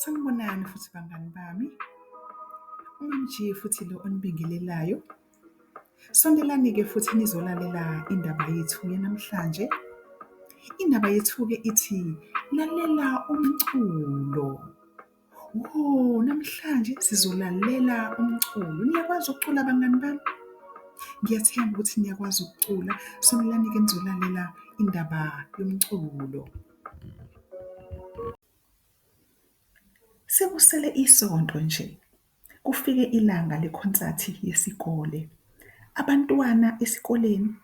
Sanibonani futhi bangani bami. UMaMji futhi lo onibingelelayo. Sondelani-ke futhi nizolalela indaba yethu yanamhlanje. Indaba yethu-ke ithi lalela umculo. Wo, namhlanje sizolalela umculo. Niyakwazi ukucula bangani bami? Ngiyathemba ukuthi niyakwazi ukucula. Sondelani-ke nizolalela indaba yomculo. Sekusele isonto nje kufike ilanga lekhonsathi yesikole. Abantwana esikoleni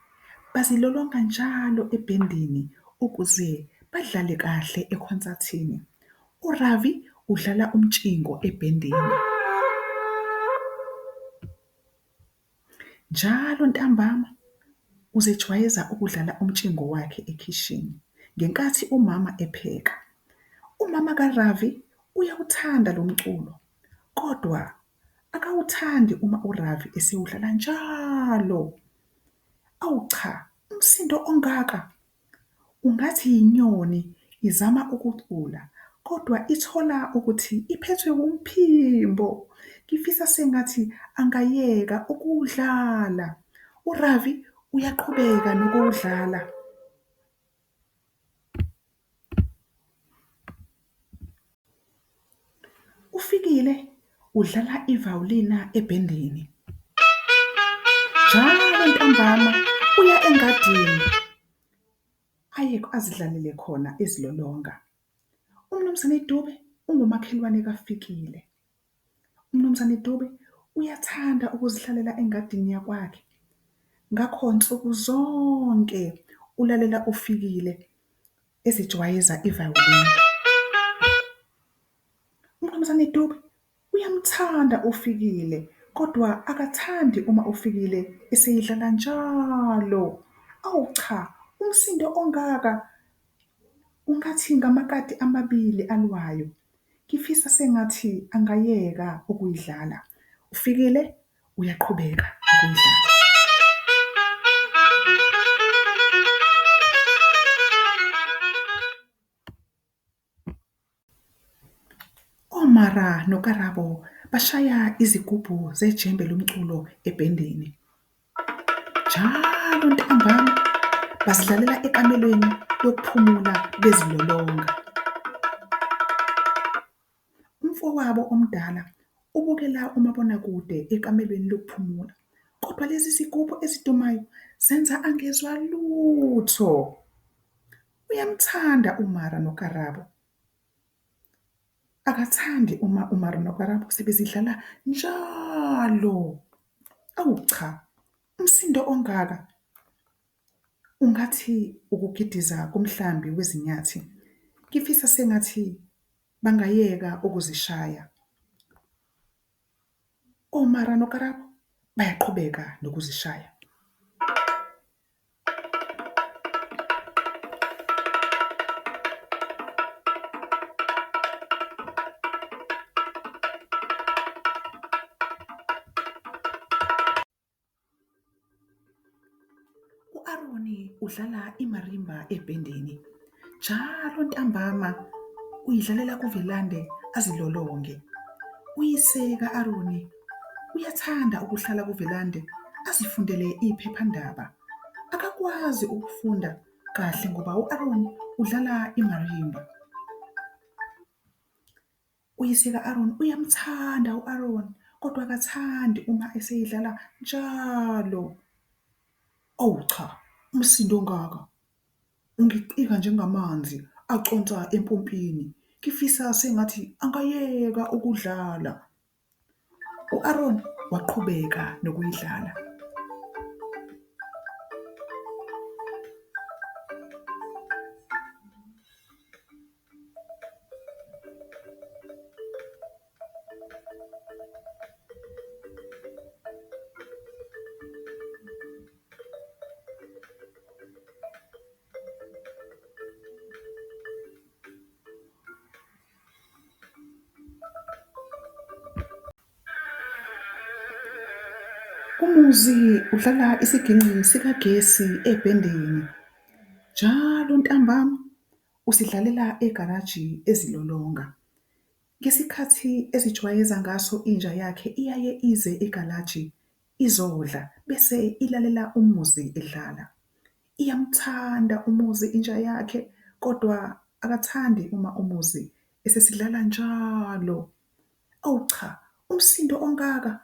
bazilolonga njalo ebhendini ukuze badlale kahle ekhonsathini. URavi udlala umtshingo ebhendini. Njalo ntambama uzejwayeza ukudlala umtshingo wakhe ekhishini ngenkathi umama epheka. Umama kaRavi uyawuthanda lo mculo kodwa akawuthandi uma uRavi esewudlala njalo. Awu cha, umsindo ongaka! Ungathi inyoni izama ukucula kodwa ithola ukuthi iphethwe umphimbo. Ngifisa sengathi angayeka ukuwudlala. URavi uyaqhubeka nokuwudlala. UFikile udlala ivawulina ebhendini. Njalo ntambama uya engadini aye azidlalele khona ezilolonga. UMnumzane Dube ungumakhelwane kaFikile. UMnumzane Dube uyathanda ukuzihlalela engadini yakwakhe. Ngakho nsuku zonke ulalela uFikile ezijwayeza ivayolini. UMnumzane Dube uyamthanda uFikile kodwa akathandi uma uFikile eseyidlala njalo. Awu cha, umsindo ongaka! Ungathi ngamakati amabili alwayo. Ngifisa sengathi angayeka ukuyidlala. UFikile uyaqhubeka nokuyidlala. OMara noKarabo bashaya izigubhu zejembe lomculo ebhendini. Njalo ntambama bazidlalela ekamelweni lokuphumula bezilolonga. Umfowabo omdala ubukela umabonakude ekamelweni lokuphumula kodwa lezi zigubhu ezidumayo zenza angezwa lutho. Uyamthanda uMara noKarabo. Akathandi uma uMara noKarabo sebezidlala njalo. Awu cha, umsindo ongaka! Ungathi ukugidiza komhlambi wezinyathi. Ngifisa sengathi bangayeka ukuzishaya. OMara noKarabo bayaqhubeka nokuzishaya. U-Aroni udlala imarimba ebhendini. Njalo ntambama uyidlalela kuvelande azilolonge. Uyise ka-Aroni uyathanda ukuhlala kuvelande azifundele iphephandaba. Akakwazi ukufunda kahle ngoba u-Aroni udlala imarimba. Uyise ka-Aaron uyamthanda u-Aaron kodwa akathandi uma eseyidlala njalo. Awu cha, umsindo ongaka! Ungicika njengamanzi aconsa empompini. Ngifisa sengathi angayeka ukudlala. U-Aaron waqhubeka nokuyidlala. UMuzi udlala isiginci sikagesi ebhendini. Njalo ntambama usidlalela egaraji ezilolonga. Ngesikhathi ezijwayeza ngaso inja yakhe iyaye ize egalaji izodla bese ilalela uMuzi edlala. Iyamthanda uMuzi inja yakhe kodwa akathandi uma uMuzi esesidlala njalo. Awu cha, umsindo ongaka,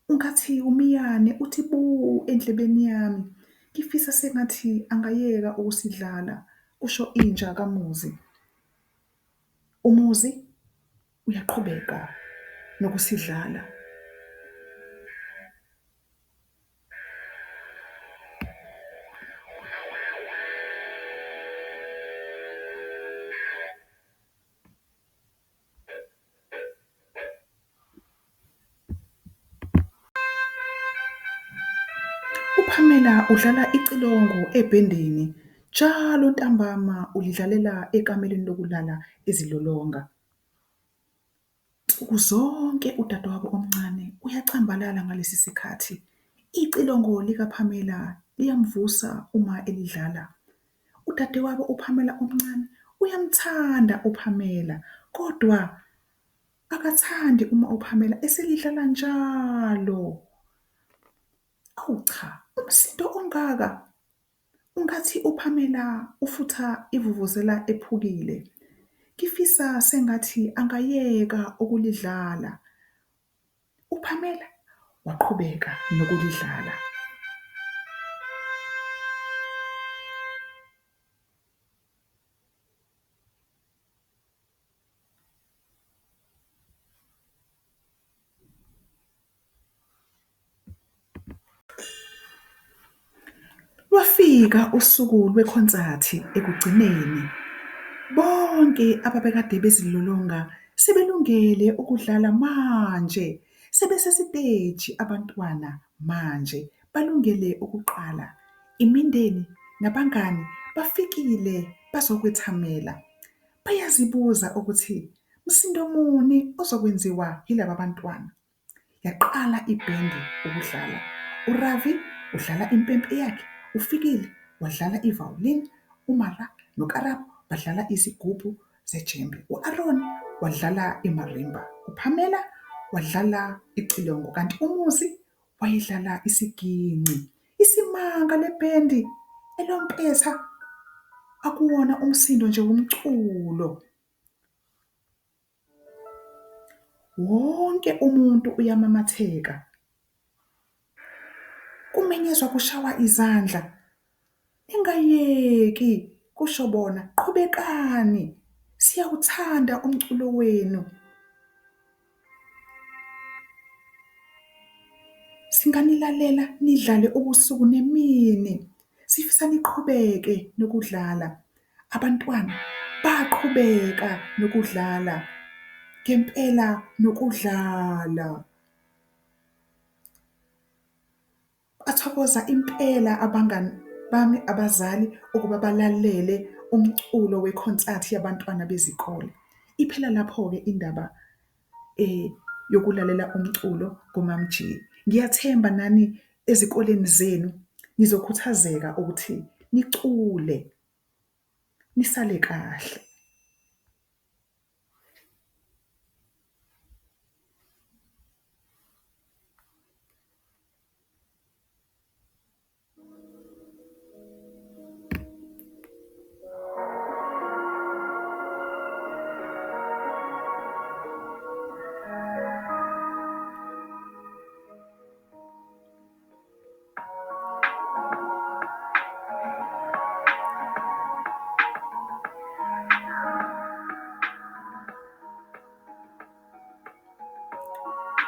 ungathi umiyane uthi bu endlebeni yami. Ngifisa sengathi angayeka ukusidlala, kusho inja kaMuzi. UMuzi uyaqhubeka nokusidlala. UPamela udlala icilongo ebhendini njalo ntambama ulidlalela ekamelweni lokulala ezilolonga. Nsuku zonke udadewabo omncane uyacambalala ngalesi sikhathi. Icilongo likaPamela liyamvusa uma elidlala. Udadewabo uPamela omncane uyamthanda uPamela kodwa akathandi uma uPamela eselidlala njalo. Awu cha, umsindo ongaka, ungathi uPamela ufutha ivuvuzela ephukile. Ngifisa sengathi angayeka ukulidlala. UPamela waqhubeka nokulidlala. Lwafika usuku lwekhonsathi ekugcineni. Bonke ababekade bezilolonga sebelungele ukudlala manje, sebesesiteji abantwana manje balungele ukuqala. Imindeni nabangani bafikile bazokwethamela. Bayazibuza ukuthi msindo muni ozokwenziwa yilaba bantwana. Yaqala ibhendi ukudlala, uRavi udlala impempe yakhe, uFikile wadlala ivawolini, uMara noKarabo badlala izigubhu zejembe, u-Aaron wadlala imarimba, uPamela wadlala icilongo kanti uMuzi wayedlala isiginci. Isimanga le bhendi elompetha akuwona umsindo nje womculo. Wonke umuntu uyamamatheka, kumenyezwa kushawa izandla. Ningayeki, kusho bona, qhubekani siyawuthanda umculo wenu. Singanilalela nidlale ubusuku nemini, sifisa niqhubeke nokudlala. Abantwana baqhubeka nokudlala ngempela nokudlala. Bathokoza impela abangani bami abazali ukuba balalele umculo wekhonsathi yabantwana bezikole. Iphela lapho-ke indaba yokulalela umculo kuMam G. Ngiyathemba nani ezikoleni zenu nizokhuthazeka ukuthi nicule, nisale kahle.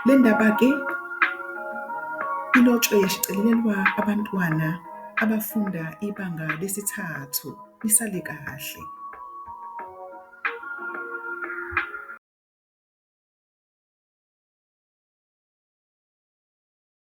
Le ndaba-ke ilotshwe yashicilelwa abantwana abafunda ibanga lesithathu. Nisale kahle.